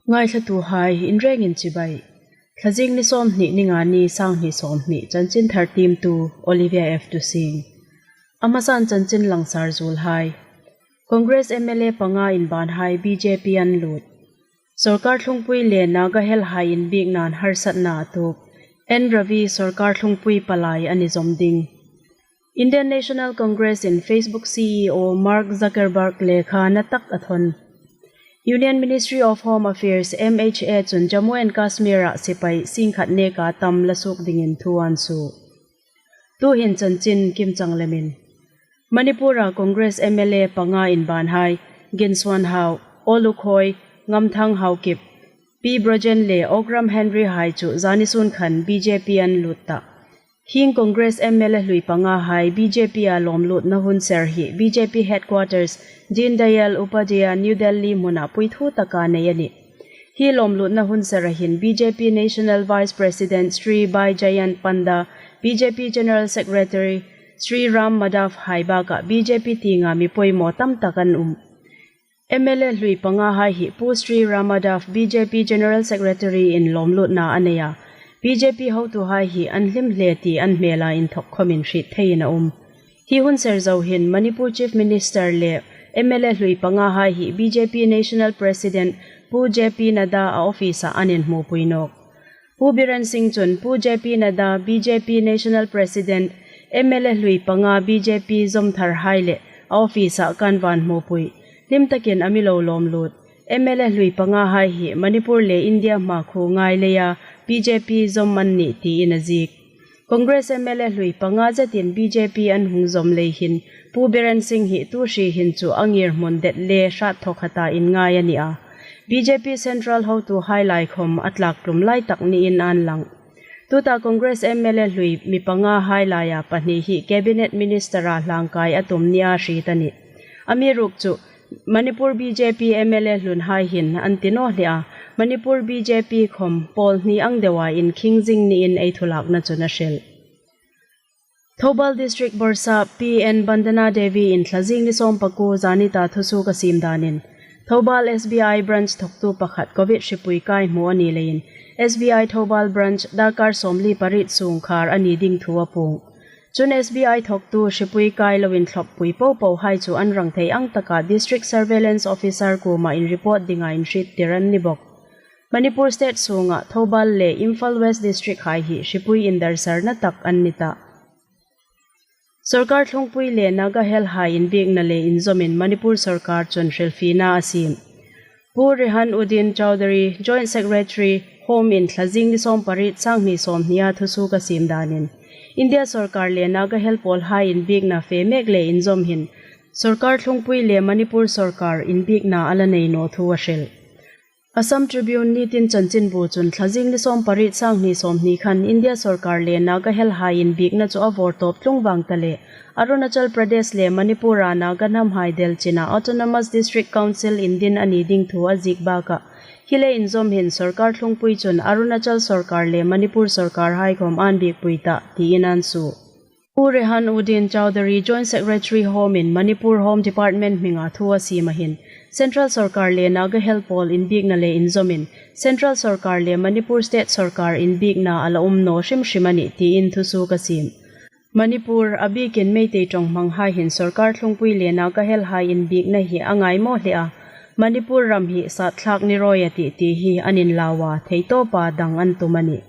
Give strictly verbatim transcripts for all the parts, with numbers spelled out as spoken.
Ngaithlatuhai inrengin chibai. Thlazing ni sawmhni, ni nga ni, sanghni sawmhni, chanchin thar tiemtu Olivia F Tusing. A hmasan chanchin langsar zuolhai. Congress M L A panga inbanhai B J P an lut. Sorkar thlungpui le Naga helhai inbieknain harsatna a tuok. N Ravi sorkar thlungpui palai a ni zawm ding. Indian National Congress in Facebook C E O Mark Zuckerberg lekha na tak a thawn. Union Ministry of Home Affairs, M H A chun Jammu and Kashmir-a sipai singkhat neka tam la suok dingin thu an suo. Tuhin chanchin kimchang lemin. Manipur-a Congress M L A panga inbanhai, Ginsuan Hau, O Lukhoi, Ngamthang Haokip, P Brojen le Ogram Henry hai chu zani sun khan B J P an lut ta. Hieng Congress M L A hlui pangahai B J P-a lawmlutna hun ser hi B J P headquarters, Deen Dayal Upadhyaya, New Delhi hmuna puithu taka nei a nih. Hi lawmlutna hun sera hin B J P National Vice President Shri Baijayant Panda, B J P General Secretary Shri Ram Madhav hai bakah B J P tienga mi poimaw tam tak an um. M L A hlui pangahai hi Pu Shri Ram Madhav, B J P General Secretary in lawmlutna a nei a. B J P hotuhai hi an hlim hle ti an hmela inthok khawmin hriet theiin a um. Hi hun ser zo hin Manipur Chief Minister le M L A hlui pangahai hi B J P National President Pu J P Nadda-a office-a an inhmupui nawk. Pu Biren Singh chun Pu J P Nadda, B J P National President, M L A hlui panga B J P zawm tharhai le a office-a kan va inhmupui. Hlim takin a mi lo lawmlut. M L A hlui pangahai hi Manipur le India hmakhuo ngai leia B J P zawm an nih tiin a ziek. Congress M L A hlui panga zetin B J P an hung zawm lei hin Pu Biren Singh hi tu hri hin chu a ngirhmun det le hrat thawkhata inngai a ni a. B J P Central hotuhai lai khawm a tlak tlum lai tak niin an lang. Tuta Congress M L A hlui mi pangahai laia pahni hi Cabinet Minister-a hlangkai a tum nia hriet a nih. Amiruokchu Manipur B J P M L A hlunhai hin an ti naw hle a, Manipur B J P khawm pawl hni ang deua inkhing zing niin ei thulakna chun a hril. Thoubal District Bawrhsap Pi N Bandana Devi in thlazing ni sawmpakuo zani ta thusuok a siem danin, Thoubal S B I branch thawktu pakhat Covid hripui kai hmu a ni leiin, S B I Thoubal branch darkar sawmli pariet sung khar a ni ding thu a puong. Chun S B I thawktu hripui kai lo inthlawppui popohai chu an rang thei ang taka District Surveillance Officer kuoma inreport dinga inhriettir an ni bawk. Manipur State sunga Thoubal le Imphal West District hai hi hripui indarsarna tak an ni ta. Sorkar thlungpui le Naga helhai inbiekna le inzawmin Manipur sorkar chun hrilfiena a siem. Pu Rehan Uddin Chowdhury, Joint Secretary Home in thlazing ni sawmpariet, sanghni sawmhnia thusuok a siem danin, India sorkar le Naga hel pawlhai inbiekna fe mek le inzawm hin sorkar thlungpui le Manipur sorkar inbiekna a la nei naw thu a hril. Assam Tribune nitin chanchinbu chun thlazing ni sawmpariet, sanghni sawmhni khan India sorkar le Naga helhai inbiekna chu a vawrtawp tlung vang ta le, Arunachal Pradesh le Manipur-a Naga hnamhai delchina Autonomous District Council indin a ni ding thu a ziek bakah, hi le inzawm hin sorkar thlungpui chun Arunachal sorkar le Manipur sorkarhai khawm an biekpui ta tiin an suo. Pu Rehan Uddin Chowdhury, Joint Secretary Home in Manipur Home Department hminga thu a siema hin, Central sorkar le Naga hel pawl inbiekna le inzawmin Central sorkar le Manipur State sorkar inbiekna a la um naw hrim hrim a nih tiin thusuok a siem. Manipur, a bikin Meitei ṭawng hmanghai hin sorkar thlungpui le Naga helhai inbiekna hi a ngaimaw hle a, Manipur ram hi sat thlak ni rawi a tih ti hi an inlau a, theitawpa dang an tum a nih.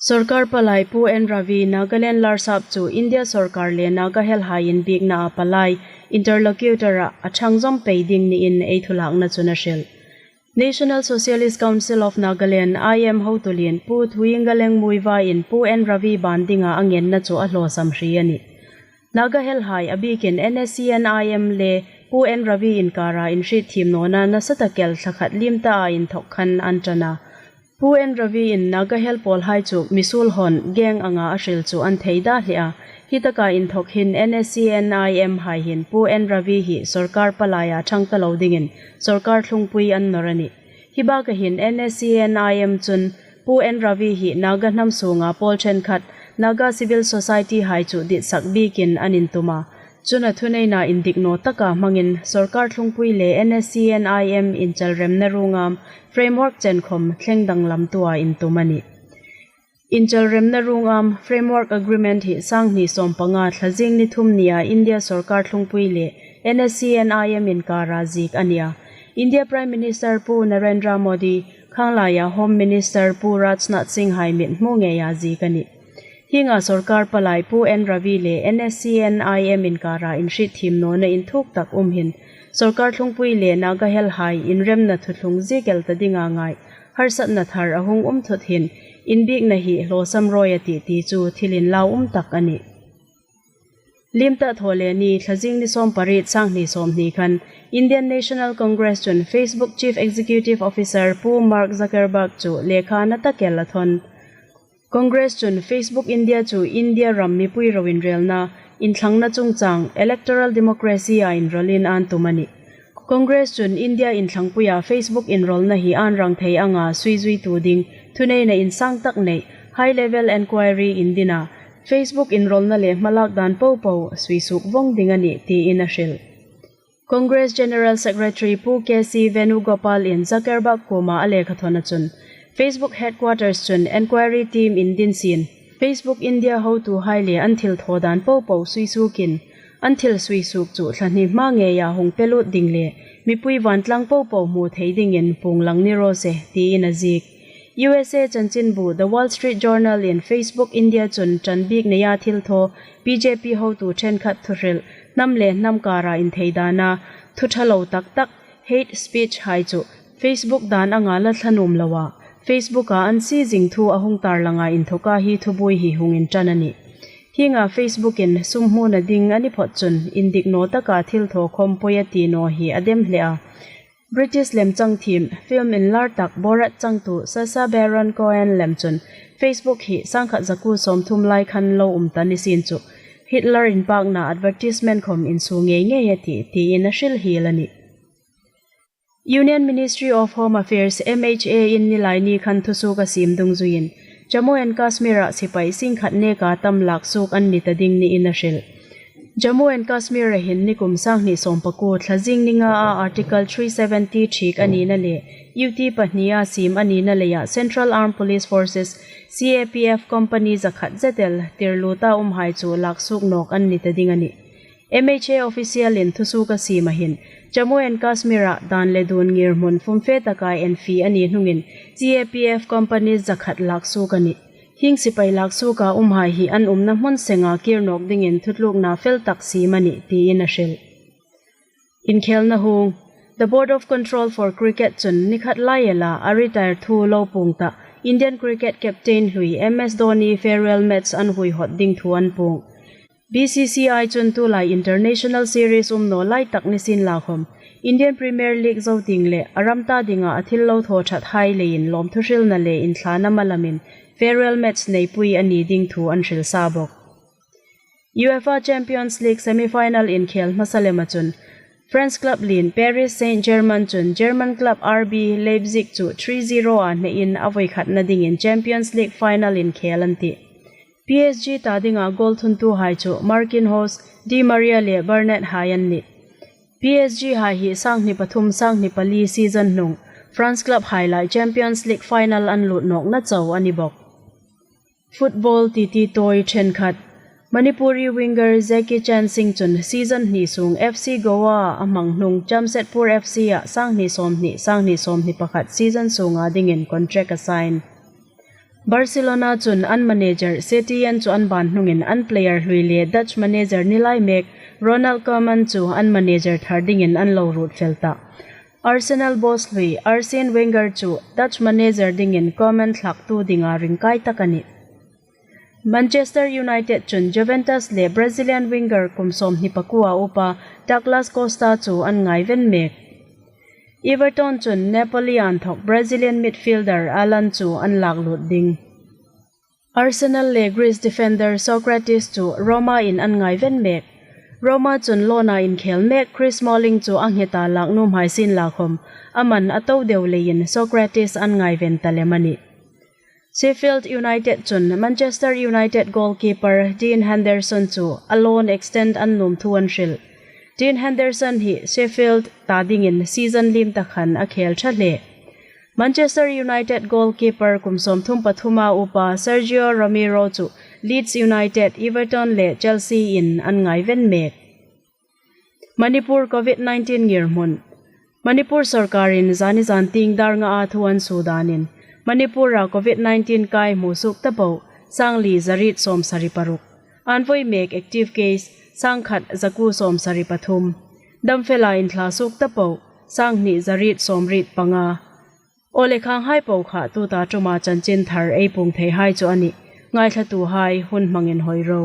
Sorkar palai Pu N Ravi, Nagaland Larsap chu India sorkar le Naga helhai inbieknaa palai, interlocutor-a a ṭhang zawm pei ding niin ei thulakna chun a hril. National Socialist Council of Nagaland, I M, hotulien Pu Thuingaleng Muivah in Pu N Ravi ban dinga a ngenna chu a hlawsam hri a nih. Naga helhai, a bikin N S C N I M le Pu N Ravi inkara inhrietthiem nawna nasa tak el thla khat liem taa inthawk khan an ṭan a. Pu N Ravi in Naga hel pawlhai chu misuol hawn gang anga a hril chu an thei da hle a. Hi taka inthawk hin N S C N I M hai hin Pu N Ravi hi sorkar palaia ṭhang ta lo dingin sorkar thlungpui an nawr a nih. Hi baka hin N S C N I M chun Pu N Ravi hi Naga hnam sunga pawl ṭhenkhat Naga Civil Society hai chu ditsak bikin an intum a. Chun a thuneina indik naw taka hmangin sorkar thlungpui le N S C N I M inchal remna ruong am framework chen khawm thleng danglamtua intum a nih. Inchal remna ruong am framework agreement hi sanghni sawmpanga thlazing ni thum nia India sorkar thlungpui le N S C N I M inkara ziek a nih a. India Prime Minister Pu Narendra Modi, khanglaia Home Minister Pu Rajnath Singh hai mithmu ngeia ziek a nih. Hienga sorkar palai Pu N Ravi le N S C N I M inkara inhrietthiem nawna inthuk tak um hin, sorkar thlungpui le Naga helhai inremna thuthlung ziek el ta dinga ngai harsatna thar a hung um thut hin, inbiekna hi hlawsam rawi a tih ti chu thil inlau um tak a nih. Lim ta thaw le ni thlazing ni sawmpariet sanghni sawmhni khan Indian National Congress chun Facebook Chief Executive Officer Pu Mark Zuckerberg chu lekha na tak el a thawn. Congress chun Facebook India chu India ram mipui roinrelna inthlangna chungchang electoral democracy a inrawlin an tum a nih. Congress chun India inthlangpuia Facebook inrawlna hi an rang thei anga suizuitu ding thuneina insang tak nei high level enquiry indina Facebook inrawlna le hmalak dan popo suisuk vong ding a nih tiin a hril. Congress General Secretary Pu K C Venugopal in Zuckerberg kuoma a lekha thawn a chun, Facebook headquarters chun enquiry team indin sin, Facebook India hotuhai le an thil thaw dan popo suisukin, an thil suisuk chu thla hni hma ngeia hung pe lut ding le mipui vantlang popo hmu thei dingin puong lang ni raw se tiin a ziek. U S A chanchinbu The Wall Street Journal in Facebook India chun ṭanbiek neia thil thaw B J P hotu ṭhenkhat thuhril hnam le hnam kara inthei dana thu ṭha lo tak tak hate speech hai chu Facebook dan anga la thla nuom loa Facebook a an sie zing thu a hung tarlanga inthoka hi thubuoi hi hung inṭan a nih. Hienga Facebook in sum hmuna ding a ni phawt chun indik naw taka thil thaw khawmpui a ti naw hi a dem hle a. British lem changthiem, film inlar tak Borat changtu Sacha Baron Cohen lem chun Facebook hi sangkhat zakuo sawmthum lai khan lo um ta ni sin chu Hitler inpakna advertisement khawm insuo ngei ngei a tih tiin a hril hiel a nih. Union Ministry of Home Affairs, M H A in Nilaini khan thusuok a siem dungzuiin Jammu and Kashmir-a sipai singkhat neka tam laksuok an ni ta ding niin a hril. Jammu and Kashmir-a hin nikum sanghni sawmpakuo thlazing ni ngaa Article three seventy ṭhiek a nina le U T pahnia siem a nina leia Central Armed Police Forces, C A P F, company zakhat zet el tirluta umhai chu laksuok nawk an ni ta ding a nih. M H A official in thusuok a siema hin Jammu and Kashmir-a dan le dun ngirhmun fumfe taka en fie a ni hnungin C A P F company zakhat laksuok a nih. Hieng sipai laksuoka umhai hi an umna hmun senga kir nawk dingin thutlukna fel tak siem a nih tiin a hril. Inkhelna hung. The Board of Control for Cricket chun nikhat lai ela a retire thu lo puong ta Indian cricket captain hlui M S Dhoni farewell match an huihawt ding thu an puong. B C C I chun tulai international series um naw lai tak ni sin la khawm Indian Premier League zo ding le a ram ta dinga a thil lo thaw ṭhat hai leiin lawmthu hrilna le inthlana malamin farewell match neipui a ni ding thu an hril sa bawk. UEFA Champions League semi-final inkhel hmasa lema chun French club lien Paris Saint-Germain chun German club R B Leipzig chu three zero a hnein a voikhatna dingin Champions League final inkhel an tih. P S G ta dinga goal thuntuhai chu Marquinhos, Di Maria le Bernat hai an nih. P S G hai hi sanghni pathum sanghni pali season hnung France club hai lai Champions League final an lut nawkna chau a ni bawk. Football titi tawi ṭhenkhat. Manipuri winger Jackie Chan Singh chun season hni sung F C Goa a hmang hnung Jamshedpur F C-a sanghni sawmhni, sanghni sawmhni pakhat season sunga dingin contract a sign. Barcelona chun an manager Setien chu an ban hnungin an player hlui le Dutch manager ni lai mek Ronald Koeman chu an manager thar dingin an lo ruot fel ta. Arsenal boss hlui Arsene Wenger chu Dutch manager dingin Koeman thlaktu dinga ringkai tak a nih. Manchester United chun Juventus le Brazilian winger kum sawmhni pakuo a upa Douglas Costa chu an ngaiven mek. Everton chun Napoli inthawk Brazilian midfielder Alan chu an lak lut ding. Arsenal le Greece defender Sokratis chu Roma-in an ngaiven mek. Roma chun loan-a inkhel mek Chris Smalling chu a nghet a lak nuom hai sin la khawm, aman a to deu leiin Sokratis an ngaiven ta lem a nih. Sheffield United chun Manchester United goalkeeper Dean Henderson chu a loan extend an nuom thu an hril. Dean Henderson hi Sheffield ta dingin season liem ta khan a khel ṭha hle. Manchester United goalkeeper kum sawmthum pathuma upa Sergio Romero chu Leeds United, Everton le Chelsea in an ngaiven mek. Manipur COVID nineteen ngirhmun. Manipur sawrkarin zani zantieng dar nga a thu an suo danin Manipura COVID nineteen kai hmu suok ta po sangli zariet sawmsari paruk. An voi mek active case sangkhat zakuo sawmsari pathum. Damfela inthla suok ta po sanghni zariet sawmriet panga. Aw le, khanghai po kha tuta ṭuma chanchin thar ei puong theihai chu a nih. Ngaithlatuhai hun hmangin hoi ro.